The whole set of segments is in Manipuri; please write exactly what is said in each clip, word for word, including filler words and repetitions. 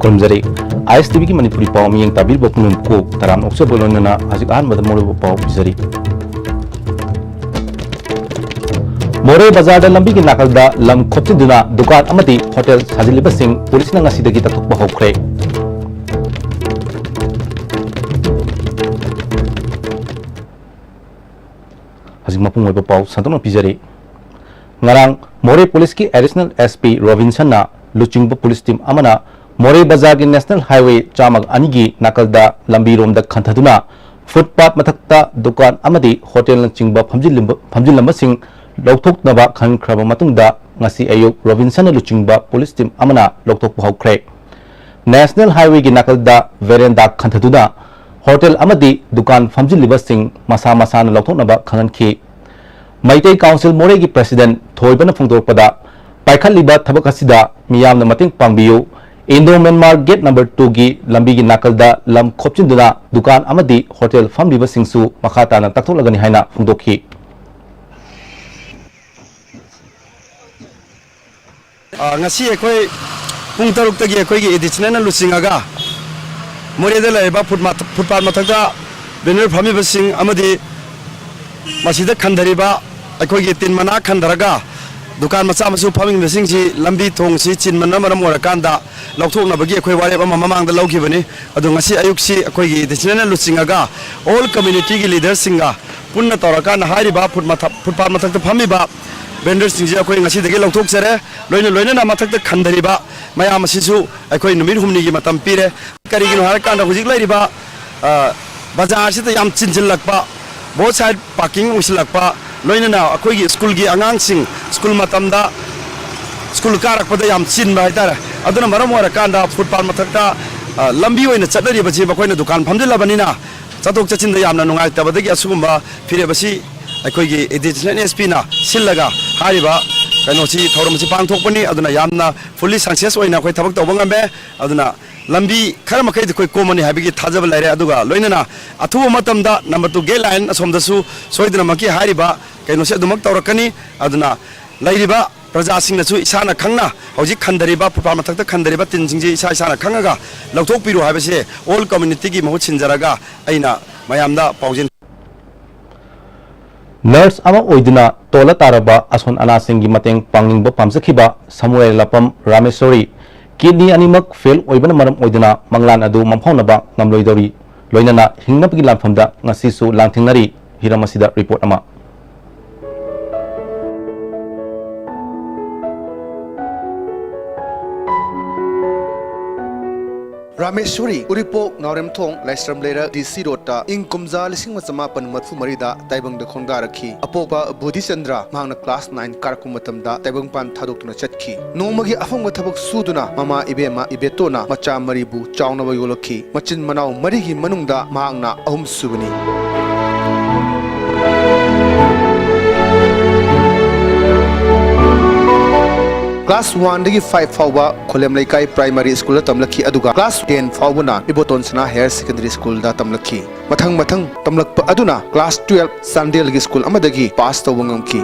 ꯈꯨꯔꯨꯝꯖꯔꯤ꯫ ꯑꯥꯏ ꯑꯦꯁ ꯇꯤ ꯚꯤꯒꯤ ꯃꯅꯤꯄꯨꯔꯤ ꯄꯥꯎ ꯃꯤꯠꯌꯦꯡ ꯇꯥꯕꯤꯔꯤꯕ ꯄꯨꯝꯅꯃꯛꯄꯨ ꯇꯔꯥꯝꯅ ꯑꯣꯛꯆꯕ ꯂꯣꯏꯅꯅ ꯍꯧꯖꯤꯛ ꯑꯍꯥꯟꯕꯗ ꯃꯔꯨꯑꯣꯏꯕ ꯄꯥꯎ ꯄꯤꯖꯔꯤ꯫ ꯃꯣꯔꯦ ꯕꯖꯥꯔꯗ ꯂꯝꯕꯤꯒꯤ ꯅꯥꯀꯜꯗ ꯂꯝ ꯈꯣꯞꯆꯤꯟꯗꯨꯅ ꯗꯨꯀꯥꯟ ꯑꯃꯗꯤ ꯍꯣꯇꯦꯜ ꯁꯥꯖꯤꯜꯂꯤꯕꯁꯤꯡ ꯄꯨꯂꯤꯁꯅ ꯉꯁꯤꯗꯒꯤ ꯇꯛꯊꯣꯛꯄ ꯍꯧꯈ꯭ꯔꯦ꯫ ꯍꯧꯖꯤꯛ ꯃꯄꯨꯡ ꯑꯣꯏꯕ ꯄꯥꯎ ꯁꯟꯗꯣꯛꯅ ꯄꯤꯖꯔꯤ꯫ ꯉꯔꯥꯡ ꯃꯣꯔꯦ ꯄꯨꯂꯤꯁꯀꯤ ꯑꯦꯗꯤꯁꯅꯦꯜ ꯑꯦꯁ ꯄꯤ ꯔꯣꯕꯤꯟꯁꯟꯅ ꯂꯨꯆꯤꯡꯕ ꯄꯨꯂꯤꯁ ꯇꯤꯝ ꯑꯃꯅ ꯃꯣꯔꯦ ꯕꯖꯥꯔꯒꯤ ꯅꯦꯁꯅꯦꯜ ꯍꯥꯏꯋꯦ ꯆꯥꯝꯃꯒ ꯑꯅꯤꯒꯤ ꯅꯥꯀꯜꯗ ꯂꯝꯕꯤꯔꯣꯝꯗ ꯈꯟꯊꯗꯨꯅ ꯐꯨꯠꯄꯥꯠ ꯃꯊꯛꯇ ꯗꯨꯀꯥꯟ ꯑꯃꯗꯤ ꯍꯣꯇꯦꯜꯅꯆꯤꯡꯕ ꯐꯝꯖꯤꯜꯂꯝꯕ-, ꯐꯝꯖꯤꯜꯂꯝꯕꯁꯤꯡ ꯂꯧꯊꯣꯛꯅꯕ ꯈꯟꯈ꯭ꯔꯕ ꯃꯇꯨꯡꯗ ꯉꯁꯤ ꯑꯌꯨꯛ ꯔꯣꯕꯤꯟꯁꯟꯅ ꯂꯨꯆꯤꯡꯕ ꯄꯨꯂꯤꯁ ꯇꯤꯝ ꯑꯃꯅ ꯂꯧꯊꯣꯛꯄ ꯍꯧꯈ꯭ꯔꯦ꯫ ꯅꯦꯁꯅꯦꯜ ꯍꯥꯏꯋꯦꯒꯤ ꯅꯥꯀꯜꯗ ꯚꯦꯔꯦꯟꯗꯥ ꯈꯟꯊꯗꯨꯅ ꯍꯣꯇꯦꯜ ꯑꯃꯗꯤ ꯗꯨꯀꯥꯟ ꯐꯝꯖꯤꯜꯂꯤꯕꯁꯤꯡ ꯃꯁꯥ ꯃꯁꯥꯅ ꯂꯧꯊꯣꯛꯅꯕ ꯈꯪꯍꯟꯈꯤ꯫ ꯃꯩꯇꯩ ꯀꯥꯎꯟꯁꯤꯜ ꯃꯣꯔꯦꯒꯤ ꯄ꯭ꯔꯦꯁꯤꯗꯦꯟꯠ ꯊꯣꯏꯕꯅ ꯐꯣꯡꯗꯣꯔꯛꯄꯗ, ꯄꯥꯏꯈꯠꯂꯤꯕ ꯊꯕꯛ ꯑꯁꯤꯗ ꯃꯤꯌꯥꯝꯅ ꯃꯇꯦꯡ ꯄꯥꯡꯕꯤꯌꯨ꯫ ꯏꯟꯗꯣ ꯃ꯭ꯌꯥꯟꯃꯥꯔ ꯒꯦꯠ ꯅꯝꯕꯔ ꯇꯨꯒꯤ ꯂꯝꯕꯤꯒꯤ ꯅꯥꯀꯜꯗ ꯂꯝ ꯈꯣꯞꯆꯤꯟꯗꯨꯅ ꯗꯨꯀꯥꯟ ꯑꯃꯗꯤ ꯍꯣꯇꯦꯜ ꯐꯝꯂꯤꯕꯁꯤꯡꯁꯨ ꯃꯈꯥ ꯇꯥꯅ ꯇꯛꯊꯣꯛꯂꯒꯅꯤ ꯍꯥꯏꯅ ꯐꯣꯡꯗꯣꯛꯈꯤ꯫ ꯑ, ꯉꯁꯤ ꯑꯩꯈꯣꯏ ꯄꯨꯡ ꯇꯔꯨꯛꯇꯒꯤ ꯑꯩꯈꯣꯏꯒꯤ ꯑꯦꯗꯤꯁꯅꯦꯜꯅ ꯂꯨꯆꯤꯡꯉꯒ ꯃꯣꯔꯦꯗ ꯂꯩꯔꯤꯕ ꯐꯨꯠ ꯃꯊ-, ꯐꯨꯠꯄꯥꯠ ꯃꯊꯛꯇ ꯕꯦꯅꯔ ꯐꯝꯃꯤꯕꯁꯤꯡ ꯑꯃꯗꯤ ꯃꯁꯤꯗ ꯈꯟꯊꯔꯤꯕ ꯑꯩꯈꯣꯏꯒꯤ ꯇꯤꯟ ꯃꯅꯥ ꯈꯟꯊꯔꯒ ꯗꯨꯀꯥꯟ ꯃꯆꯥ ꯃꯁꯨ ꯐꯝꯃꯤꯕꯁꯤꯡꯁꯤ ꯂꯝꯕꯤ ꯊꯣꯡꯁꯤ ꯆꯤꯟꯕꯅ ꯃꯔꯝ ꯑꯣꯏꯔꯀꯥꯟꯗ ꯂꯧꯊꯣꯛꯅꯕꯒꯤ ꯑꯩꯈꯣꯏ ꯋꯥꯔꯦꯞ ꯑꯃ ꯃꯃꯥꯡꯗ ꯂꯧꯈꯤꯕꯅꯤ꯫ ꯑꯗꯣ ꯉꯁꯤ ꯑꯌꯨꯛꯁꯤ ꯑꯩꯈꯣꯏꯒꯤ ꯑꯦꯗꯤꯁꯅꯦꯜꯅ ꯂꯨꯆꯤꯡꯉꯒ ꯑꯣꯜ ꯀꯝꯃ꯭ꯌꯨꯅꯤꯇꯤꯒꯤ ꯂꯤꯗꯔꯁꯤꯡꯒ ꯄꯨꯟꯅ ꯇꯧꯔꯀꯥꯟꯗ ꯍꯥꯏꯔꯤꯕ ꯐꯨꯠ ꯃꯊꯛ-, ꯐꯨꯠꯄꯥꯠ ꯃꯊꯛꯇ ꯐꯝꯃꯤꯕ ꯚꯦꯟꯗꯔꯁꯤꯡꯁꯦ ꯑꯩꯈꯣꯏ ꯉꯁꯤꯗꯒꯤ ꯂꯧꯊꯣꯛꯆꯔꯦ꯫ ꯂꯣꯏꯅ ꯂꯣꯏꯅꯅ ꯃꯊꯛꯇ ꯈꯟꯊꯔꯤꯕ ꯃꯌꯥꯝ ꯑꯁꯤꯁꯨ ꯑꯩꯈꯣꯏ ꯅꯨꯃꯤꯠ ꯍꯨꯝꯅꯤꯒꯤ ꯃꯇꯝ ꯄꯤꯔꯦ꯫ ꯀꯔꯤꯒꯤꯅꯣ ꯍꯥꯏꯔꯀꯥꯟꯗ ꯍꯧꯖꯤꯛ ꯂꯩꯔꯤꯕ, ꯑ, ꯕꯖꯥꯔꯁꯤꯗ ꯌꯥꯝ ꯆꯤꯟꯁꯤꯜꯂꯛꯄ, both side parking ꯑꯣꯏꯁꯤꯜꯂꯛꯄ, ꯂꯣꯏꯅꯅ ꯑꯩꯈꯣꯏꯒꯤ ꯁ꯭ꯀꯨꯜꯒꯤ ꯑꯉꯥꯡꯁꯤꯡ ꯁ꯭ꯀꯨꯜ ꯃꯇꯝꯗ ꯁ꯭ꯀꯨꯜ ꯀꯥꯔꯛꯄꯗ ꯌꯥꯝ ꯆꯤꯟꯕ ꯍꯥꯏꯇꯥꯔꯦ꯫ ꯑꯗꯨꯅ ꯃꯔꯝ ꯑꯣꯏꯔꯀꯥꯟꯗ ꯐꯨꯠꯄꯥꯠ ꯃꯊꯛꯇ, ꯑ, ꯂꯝꯕꯤ ꯑꯣꯏꯅ ꯆꯠꯅꯔꯤꯕꯁꯤ ꯃꯈꯣꯏꯅ ꯗꯨꯀꯥꯟ ꯐꯝꯖꯤꯜꯂꯕꯅꯤꯅ ꯆꯠꯊꯣꯛ ꯆꯠꯁꯤꯟꯗ ꯌꯥꯝꯅ ꯅꯨꯡꯉꯥꯏꯇꯕꯗꯒꯤ ꯑꯁꯤꯒꯨꯝꯕ ꯐꯤꯔꯦꯞ ꯑꯁꯤ ꯑꯩꯈꯣꯏꯒꯤ ꯑꯦꯗꯤꯁꯅꯦꯜ ꯑꯦꯁ ꯄꯤꯅ ꯁꯤꯜꯂꯒ ꯍꯥꯏꯔꯤꯕ ꯀꯩꯅꯣꯁꯤ, ꯊꯧꯔꯝ ꯑꯁꯤ ꯄꯥꯡꯊꯣꯛꯄꯅꯤ꯫ ꯑꯗꯨꯅ ꯌꯥꯝꯅ fully success ꯑꯣꯏꯅ ꯑꯩꯈꯣꯏ ꯊꯕꯛ ꯇꯧꯕ ꯉꯝꯃꯦ꯫ ꯑꯗꯨꯅ ꯂꯝꯕꯤ ꯈꯔ ꯃꯈꯩꯗꯤ ꯑꯩꯈꯣꯏ ꯀꯣꯝꯃꯅꯤ ꯍꯥꯏꯕꯒꯤ ꯊꯥꯖꯕ ꯂꯩꯔꯦ꯫ ꯑꯗꯨꯒ ꯂꯣꯏꯅꯅ ꯑꯊꯨꯕ ꯃꯇꯝꯗ ꯅꯝꯕꯔ ꯇꯨ ꯒꯦꯠ ꯂꯥꯏꯟ ꯑꯁꯣꯝꯗꯁꯨ ꯁꯣꯏꯗꯅꯃꯛꯀꯤ ꯍꯥꯏꯔꯤꯕ ꯀꯩꯅꯣꯁꯦ ꯑꯗꯨꯃꯛ ꯇꯧꯔꯛꯀꯅꯤ꯫ ꯑꯗꯨꯅ ꯂꯩꯔꯤꯕ ꯄ꯭ꯔꯖꯥꯁꯤꯡꯅꯁꯨ ꯏꯁꯥꯅ ꯈꯪꯅ ꯍꯧꯖꯤꯛ ꯈꯟꯊꯔꯤꯕ, ꯐꯨꯠꯄꯥꯠ ꯃꯊꯛꯇ ꯈꯟꯊꯔꯤꯕ ꯇꯤꯟꯁꯤꯡꯁꯦ ꯏꯁꯥ ꯏꯁꯥꯅ ꯈꯪꯉꯒ ꯂꯧꯊꯣꯛꯄꯤꯔꯣ ꯍꯥꯏꯕꯁꯦ all communityꯒꯤ ꯃꯍꯨꯠ ꯁꯤꯟꯖꯔꯒ ꯑꯩꯅ ꯃꯌꯥꯝꯗ ꯄꯥꯎꯖꯦꯜ꯫ ꯅꯔꯁ ꯑꯃ ꯑꯣꯏꯗꯨꯅ ꯇꯣꯜꯂ ꯇꯥꯔꯕ ꯑꯁꯣꯟ ꯑꯅꯥꯁꯤꯡꯒꯤ ꯃꯇꯦꯡ ꯄꯥꯡꯅꯤꯡꯕ ꯄꯥꯝꯖꯈꯤꯕ ꯁꯃꯨꯔꯦꯜ ꯂꯥꯄꯝ ꯔꯥꯃꯦꯁꯣꯔꯤ ꯀꯤꯗꯅꯤ ꯑꯅꯤꯃꯛ ꯐꯦꯜ ꯑꯣꯏꯕꯅ ꯃꯔꯝ ꯑꯣꯏꯗꯨꯅ ꯃꯪꯂꯥꯟ ꯑꯗꯨ ꯃꯪꯐꯥꯎꯅꯕ ꯉꯝꯂꯣꯏꯗꯧꯔꯤ꯫ ꯂꯣꯏꯅꯅ ꯍꯤꯡꯅꯕꯒꯤ ꯂꯥꯟꯐꯝꯗ ꯉꯁꯤꯁꯨ ꯂꯥꯟꯊꯦꯡꯅꯔꯤ꯫ ꯍꯤꯔꯝ ꯑꯁꯤꯗ ꯔꯤꯄꯣꯔꯠ ꯑꯃ꯫ ꯔꯥꯃꯦꯁ꯭ꯋꯔꯤ, ꯎꯔꯤꯄꯣꯛ, ꯅꯥꯎꯔꯦꯝꯊꯣꯡ, ꯂꯥꯏꯁ꯭ꯔꯝ ꯂꯩꯔꯛ, ꯗꯤ ꯁꯤ ꯔꯣꯗꯇ ꯏꯪ ꯀꯨꯝꯖꯥ ꯂꯤꯁꯤꯡ ꯑꯃ ꯆꯃꯥꯄꯟ ꯃꯔꯤꯐꯨ ꯃꯔꯤꯗ ꯇꯥꯏꯕꯪꯗ ꯈꯣꯡꯗꯥꯔꯛꯈꯤ꯫ ꯑꯄꯣꯛꯄ ꯕꯣꯙꯤꯆꯟꯗ꯭ꯔ ꯃꯍꯥꯛꯅ ꯀ꯭ꯂꯥꯁ ꯅꯥꯏꯟ ꯀꯥꯔꯛꯄ ꯃꯇꯝꯗ ꯇꯥꯏꯕꯪꯄꯥꯟ ꯊꯥꯗꯣꯛꯇꯨꯅ ꯆꯠꯈꯤ꯫ ꯅꯣꯡꯃꯒꯤ ꯑꯐꯪꯕ ꯊꯕꯛ ꯁꯨꯗꯨꯅ ꯃꯃꯥ ꯏꯕꯦꯝꯃ ꯏꯕꯦꯇꯣꯅ ꯃꯆꯥ ꯃꯔꯤꯕꯨ ꯆꯥꯎꯅꯕ ꯌꯣꯛꯂꯛꯈꯤ꯫ ꯃꯆꯤꯟ ꯃꯅꯥꯎ ꯃꯔꯤꯒꯤ ꯃꯅꯨꯡꯗ ꯃꯍꯥꯛꯅ ꯑꯍꯨꯝꯁꯨꯕꯅꯤ꯫ ꯀ꯭ꯂꯥꯁ ꯋꯥꯟꯗꯒꯤ ꯐꯥꯏꯚ ꯐꯥꯎꯕ ꯈꯨꯂꯦꯝ ꯂꯩꯀꯥꯏ ꯄ꯭ꯔꯥꯏꯃꯥꯔꯤ ꯁ꯭ꯀꯨꯜꯗ ꯇꯝꯂꯛꯈꯤ, ꯑꯗꯨꯒ ꯀ꯭ꯂꯥꯁ ꯇꯦꯟ ꯐꯥꯎꯕꯅ ꯏꯕꯣꯇꯣꯟ ꯁꯅꯥ ꯍꯥꯌꯔ ꯁꯦꯀꯦꯟꯗꯔꯤ ꯁ꯭ꯀꯨꯜꯗ ꯇꯝꯂꯛꯈꯤ꯫ ꯃꯊꯪ ꯃꯊꯪ ꯇꯝꯂꯛꯄ ꯑꯗꯨꯅ ꯀ꯭ꯂꯥꯁ ꯇꯨꯌꯦꯜꯐ ꯆꯥꯟꯗꯦꯜꯒꯤ ꯁ꯭ꯀꯨꯜ ꯑꯃꯗꯒꯤ ꯄꯥꯁ ꯇꯧꯕ ꯉꯝꯈꯤ꯫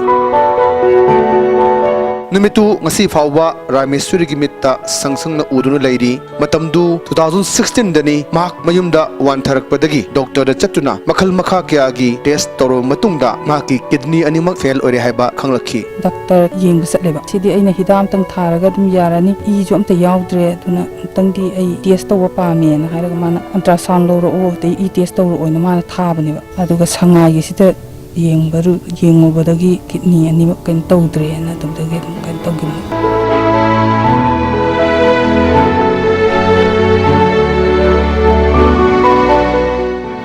ꯅꯨꯃꯤꯠꯇꯨ ꯉꯁꯤ ꯐꯥꯎꯕ ꯔꯥꯃꯦꯁ꯭ꯋꯔꯤꯒꯤ ꯃꯤꯠꯇ ꯁꯪ ꯁꯪꯅ ꯎꯗꯨꯅ ꯂꯩꯔꯤ꯫ ꯃꯇꯝꯗꯨ two thousand sixteen ꯗꯅꯤ꯫ ꯃꯍꯥꯛ ꯃꯌꯨꯝꯗ ꯋꯥꯟꯊꯔꯛꯄꯗꯒꯤ ꯗꯣꯛꯇꯔꯗ ꯆꯠꯇꯨꯅ ꯃꯈꯜ ꯃꯈꯥ ꯀꯌꯥꯒꯤ ꯇꯦꯁ ꯇꯧꯔꯕ ꯃꯇꯨꯡꯗ ꯃꯍꯥꯛꯀꯤ ꯀꯤꯗꯅꯤ ꯑꯅꯤꯃꯛ ꯐꯦꯜ ꯑꯣꯏꯔꯦ ꯍꯥꯏꯕ ꯈꯪꯂꯛꯈꯤ꯫ ꯗꯥꯛꯇꯔ ꯌꯦꯡꯕ ꯆꯠꯂꯦꯕ꯫ ꯁꯤꯗꯤ ꯑꯩꯅ ꯍꯤꯗꯥꯛ ꯑꯝꯇꯪ ꯊꯥꯔꯒ ꯑꯗꯨꯝ ꯌꯥꯔꯅꯤ, ꯏꯁꯨ ꯑꯝꯇ ꯌꯥꯎꯗ꯭ꯔꯦ, ꯑꯗꯨꯅ ꯑꯝꯇꯪꯗꯤ ꯑꯩ ꯇꯦꯁ ꯇꯧꯕ ꯄꯥꯝꯃꯦꯅ ꯍꯥꯏꯔꯒ ꯃꯥꯅ ultrasound ꯂꯧꯔꯛꯑꯣ, ꯑꯗꯩ ꯏ ꯇꯦꯁ ꯇꯧꯔꯛꯑꯣꯅ ꯃꯥꯅ ꯊꯥꯕꯅꯦꯕ꯫ ꯑꯗꯨꯒ ꯁꯉꯥꯏꯒꯤꯁꯤꯗ ꯌꯦꯡꯕꯔꯨ-, ꯌꯦꯡꯉꯨꯕꯗꯒꯤ ꯀꯤꯗꯅꯤ ꯑꯅꯤꯃꯛ ꯀꯩꯅꯣ ꯇꯧꯗ꯭ꯔꯦꯅ ꯑꯗꯨꯗꯒꯤ ꯑꯗꯨꯝ ꯀꯩꯅꯣ ꯇꯧꯈꯤꯕꯅꯤ꯫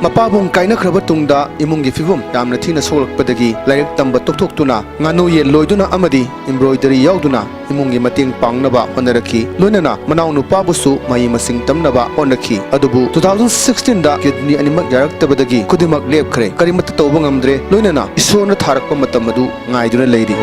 ꯃꯄꯥꯕꯨꯡ ꯀꯥꯏꯅꯈ꯭ꯔꯕ ꯇꯨꯡꯗ ꯏꯃꯨꯡꯒꯤ ꯐꯤꯕꯝ ꯌꯥꯝꯅ ꯊꯤꯅ ꯁꯣꯛꯂꯛꯄꯗꯒꯤ ꯂꯥꯏꯔꯤꯛ ꯇꯝꯕ ꯇꯣꯛꯊꯣꯛꯇꯨꯅ ꯉꯥꯅꯨ ꯌꯦꯟ ꯂꯣꯏꯗꯨꯅ ꯑꯃꯗꯤ embroidery ꯌꯥꯎꯗꯨꯅ ꯏꯃꯨꯡꯒꯤ ꯃꯇꯦꯡ ꯄꯥꯡꯅꯕ ꯍꯣꯠꯅꯔꯛꯈꯤ꯫ ꯂꯣꯏꯅꯅ ꯃꯅꯥꯎ ꯅꯨꯄꯥꯕꯨꯁꯨ ꯃꯍꯩ ꯃꯁꯤꯡ ꯇꯝꯅꯕ ꯍꯣꯠꯅꯈꯤ꯫ ꯑꯗꯨꯕꯨ two thousand sixteen ꯗ ꯀꯤꯗꯅꯤ ꯑꯅꯤꯃꯛ ꯌꯥꯔꯛꯇꯕꯗꯒꯤ ꯈꯨꯗꯤꯡꯃꯛ ꯂꯦꯞꯈ꯭ꯔꯦ꯫ ꯀꯔꯤꯃꯠꯇ ꯇꯧꯕ ꯉꯝꯗ꯭ꯔꯦ꯫ ꯂꯣꯏꯅꯅ ꯏꯁꯣꯔꯅ ꯊꯥꯔꯛꯄ ꯃꯇꯝ ꯑꯗꯨ ꯉꯥꯏꯗꯨꯅ ꯂꯩꯔꯤ꯫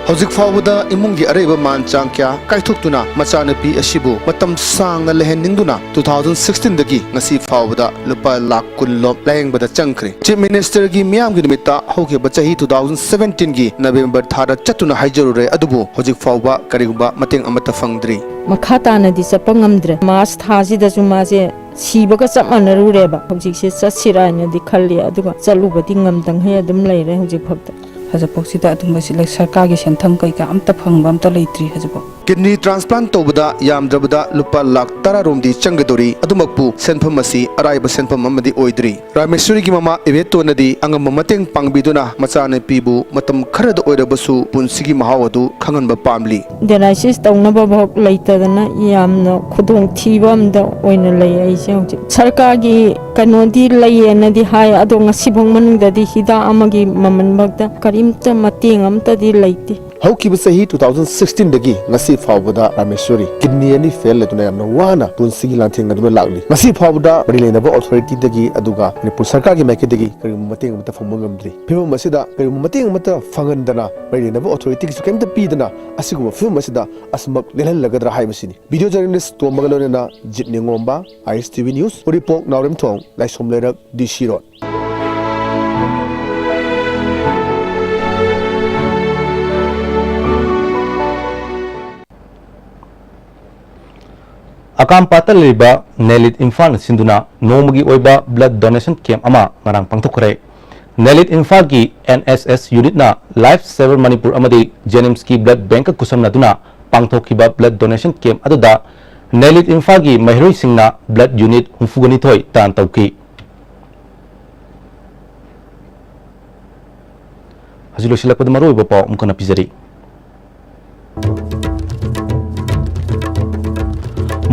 ꯍꯧꯖꯤꯛ ꯐꯥꯎꯕꯗ ꯏꯃꯨꯡꯒꯤ ꯑꯔꯩꯕ ꯃꯥꯟ ꯆꯥꯡ ꯀꯌꯥ ꯀꯥꯏꯊꯣꯛꯇꯨꯅ ꯃꯆꯥꯅꯨꯄꯤ ꯑꯁꯤꯕꯨ ꯃꯇꯝ ꯁꯥꯡꯅ ꯂꯩꯍꯟꯅꯤꯡꯗꯨꯅ two thousand sixteen ꯗꯒꯤ ꯉꯁꯤ ꯐꯥꯎꯕꯗ ꯂꯨꯄꯥ ꯂꯥꯈ ꯀꯨꯟ ꯂꯣꯝ ꯂꯥꯌꯦꯡꯕꯗ ꯆꯪꯈ꯭ꯔꯦ꯫ Chief Minister ꯒꯤ ꯃꯤꯌꯥꯝꯒꯤ ꯅꯨꯃꯤꯠꯇ ꯍꯧꯈꯤꯕ ꯆꯍꯤ two thousand seventeen ꯒꯤ November ꯊꯥꯗ ꯆꯠꯇꯨꯅ ꯍꯥꯏꯖꯔꯨꯔꯦ, ꯑꯗꯨꯕꯨ ꯍꯧꯖꯤꯛ ꯐꯥꯎꯕ ꯀꯔꯤꯒꯨꯝꯕ ꯃꯇꯦꯡ ꯑꯃꯠꯇ ꯐꯪꯗ꯭ꯔꯤ꯫ ꯃꯈꯥ ꯇꯥꯅꯗꯤ ꯆꯠꯄ ꯉꯝꯗ꯭ꯔꯦ꯫ ꯃꯥꯔꯆ ꯊꯥꯁꯤꯗꯁꯨ ꯃꯥꯁꯦ ꯁꯤꯕꯒ ꯆꯞ ꯃꯥꯟꯅꯔꯨꯔꯦꯕ꯫ ꯍꯧꯖꯤꯛꯁꯦ ꯆꯠꯁꯤꯔꯥ ꯍꯥꯏꯅꯗꯤ ꯈꯜꯂꯤ, ꯑꯗꯨꯒ ꯆꯠꯂꯨꯕꯗꯤ ꯉꯝꯗꯉꯩ ꯑꯗꯨꯝ ꯂꯩꯔꯦ ꯍꯧꯖꯤꯛ ꯐꯥꯎꯗ꯫ ꯍꯧꯖꯤꯛꯐꯥꯎꯁꯤꯗ ꯑꯗꯨꯝꯕꯁꯤ ꯂꯩ-, ꯁꯔꯀꯥꯔꯒꯤ ꯁꯦꯟꯊꯪ ꯀꯩꯀꯥ ꯑꯝꯇ ꯐꯪꯕ ꯑꯝꯇ ꯂꯩꯇ꯭ꯔꯤ ꯍꯧꯖꯤꯛꯐꯥꯎ꯫ Kidney transplant ꯇꯧꯕꯗ ꯌꯥꯝꯗ꯭ꯔꯕꯗ ꯂꯨꯄꯥ ꯂꯥꯈ ꯇꯔꯥ ꯔꯣꯝꯗꯤ ꯆꯪꯒꯗꯧꯔꯤ꯫ ꯑꯗꯨꯃꯛꯄꯨ ꯁꯦꯟꯐꯝ ꯑꯁꯤ ꯑꯔꯥꯏꯕ ꯁꯦꯟꯐꯝ ꯑꯃꯗꯤ ꯑꯣꯏꯗ꯭ꯔꯤ꯫ ꯔꯥꯃꯦꯁ꯭ꯋꯔꯤꯒꯤ ꯃꯃꯥ ꯏꯕꯦꯇꯣꯅꯗꯤ ꯑꯉꯝꯕ ꯃꯇꯦꯡ ꯄꯥꯡꯕꯤꯗꯨꯅ ꯃꯆꯥꯅꯨꯄꯤꯕꯨ ꯃꯇꯝ ꯈꯔꯗ ꯑꯣꯏꯔꯕꯁꯨ ꯄꯨꯟꯁꯤꯒꯤ ꯃꯍꯥꯎ ꯑꯗꯨ ꯈꯪꯍꯟꯕ ꯄꯥꯝꯂꯤ꯫ Dialysis ꯇꯧꯅꯕ ꯐꯥꯎ ꯂꯩꯇꯗꯅ ꯌꯥꯝꯅ ꯈꯨꯗꯣꯡꯊꯤꯕ ꯑꯝꯗ ꯑꯣꯏꯅ ꯂꯩ ꯑꯩꯁꯦ ꯍꯧꯖꯤꯛ꯫ ꯁꯔꯀꯥꯔꯒꯤ ꯀꯩꯅꯣꯗꯤ ꯂꯩꯌꯦꯅꯗꯤ ꯍꯥꯏ, ꯑꯗꯣ ꯉꯁꯤꯐꯥꯎ ꯃꯅꯨꯡꯗꯗꯤ ꯍꯤꯗꯥꯛ ꯑꯃꯒꯤ ꯃꯃꯜ ꯐꯥꯎꯗ ꯀꯔꯤꯝꯇ ꯃꯇꯦꯡ ꯑꯝꯇꯗꯤ ꯂꯩꯇꯦ꯫ ꯍꯧꯈꯤꯕ ꯆꯍꯤ two thousand sixteen ꯗꯒꯤ ꯉꯁꯤ ꯐꯥꯎꯕꯗ ꯔꯥꯃꯦꯁ꯭ꯋꯔꯤ kidney ꯑꯅꯤ fail ꯂꯩꯗꯨꯅ ꯌꯥꯝꯅ ꯋꯥꯅ ꯄꯨꯟꯁꯤꯒꯤ ꯂꯥꯟꯊꯦꯡꯅꯗꯨꯅ ꯂꯥꯛꯂꯤ꯫ ꯉꯁꯤ ꯐꯥꯎꯕꯗ ꯃꯔꯤ ꯂꯩꯅꯕ authority ꯗꯒꯤ ꯑꯗꯨꯒ ꯃꯅꯤꯄꯨꯔ ꯁꯔꯀꯥꯔꯒꯤ ꯃꯥꯏꯀꯩꯗꯒꯤ ꯀꯔꯤꯒꯨꯝꯕ ꯃꯇꯦꯡ ꯑꯃꯠꯇ ꯐꯪꯕ ꯉꯝꯗ꯭ꯔꯤ꯫ ꯐꯤꯕꯝ ꯑꯁꯤꯗ ꯀꯔꯤꯒꯨꯝꯕ ꯃꯇꯦꯡ ꯑꯃꯠꯇ ꯐꯪꯍꯟꯗꯅ ꯃꯔꯤ ꯂꯩꯅꯕ authority ꯒꯤꯁꯨ ꯀꯔꯤꯝꯇ ꯄꯤꯗꯅ ꯑꯁꯤꯒꯨꯝꯕ ꯐꯤꯕꯝ ꯑꯁꯤꯗ ꯑꯁꯨꯃꯛ ꯂꯦꯜꯍꯜꯂꯒꯗ꯭ꯔꯥ ꯍꯥꯏꯕꯁꯤꯅꯤ꯫ Video journalist ꯇꯣꯝꯕꯒ ꯂꯣꯏꯅꯅ ꯖꯤꯠ ꯅꯤꯉꯣꯝꯕ, I S T V News, ꯎꯔꯤꯄꯣꯛ ꯅꯥꯎꯔꯦꯝꯊꯣꯡ, ꯂꯥꯏꯁ꯭ꯔꯝ ꯂꯩꯔꯛ, D C Road꯫ ꯑꯀꯥꯝꯄꯥꯠꯇ ꯂꯩꯔꯤꯕ ꯅꯦꯂꯤꯠ ꯏꯝꯐꯥꯜꯅ ꯁꯤꯟꯗꯨꯅ ꯅꯣꯡꯃꯒꯤ ꯑꯣꯏꯕ blood donation camp ꯑꯃ ꯉꯔꯥꯡ ꯄꯥꯡꯊꯣꯛꯈ꯭ꯔꯦ꯫ ꯅꯦꯂꯤꯠ ꯏꯝꯐꯥꯜꯒꯤ N S S unit ꯅ Life Saver Manipur ꯑꯃꯗꯤ JNIMS ꯀꯤ blood bank ꯀ ꯈꯨꯠꯁꯝꯅꯗꯨꯅ ꯄꯥꯡꯊꯣꯛꯈꯤꯕ blood donation camp ꯑꯗꯨꯗ ꯅꯦꯂꯤꯠ ꯏꯝꯐꯥꯜꯒꯤ ꯃꯍꯩꯔꯣꯏꯁꯤꯡꯅ blood unit ꯍꯨꯝꯐꯨꯒ ꯅꯤꯊꯣꯏ ꯗꯥꯟ ꯇꯧꯈꯤ꯫ ꯍꯧꯖꯤꯛ ꯂꯣꯏꯁꯤꯜꯂꯛꯄꯗ ꯃꯔꯨꯑꯣꯏꯕ ꯄꯥꯎ ꯑꯃꯨꯛ ꯍꯟꯅ ꯄꯤꯖꯔꯤ꯫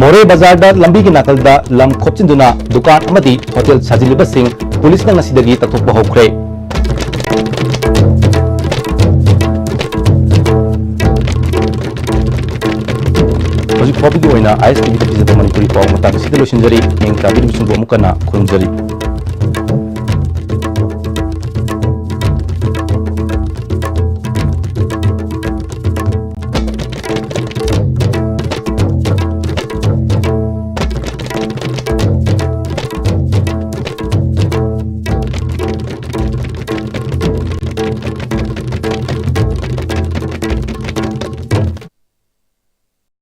ꯃꯣꯔꯦ ꯕꯖꯥꯔꯗ ꯂꯝꯕꯤꯒꯤ ꯅꯥꯀꯜꯗ ꯂꯝ ꯈꯣꯞꯆꯤꯟꯗꯨꯅ ꯗꯨꯀꯥꯟ ꯑꯃꯗꯤ ꯍꯣꯇꯦꯜ ꯁꯥꯖꯤꯜꯂꯤꯕꯁꯤꯡ ꯄꯨꯂꯤꯁꯅ ꯉꯁꯤꯗꯒꯤ ꯇꯛꯊꯣꯛꯄ ꯍꯧꯈ꯭ꯔꯦ꯫ ꯍꯧꯖꯤꯛ ꯐꯥꯎꯕꯒꯤ ꯑꯣꯏꯅ I S T V ꯗ ꯄꯤꯖꯕ ꯃꯅꯤꯄꯨꯔꯤ ꯄꯥꯎ ꯃꯇꯥꯡ ꯑꯁꯤꯗ ꯂꯣꯏꯁꯤꯟꯖꯔꯤ꯫ ꯃꯤꯡ ꯇꯥꯕꯤꯔꯤꯕꯁꯤꯡꯕꯨ ꯑꯃꯨꯛ ꯍꯟꯅ ꯈꯨꯔꯨꯝꯖꯔꯤ꯫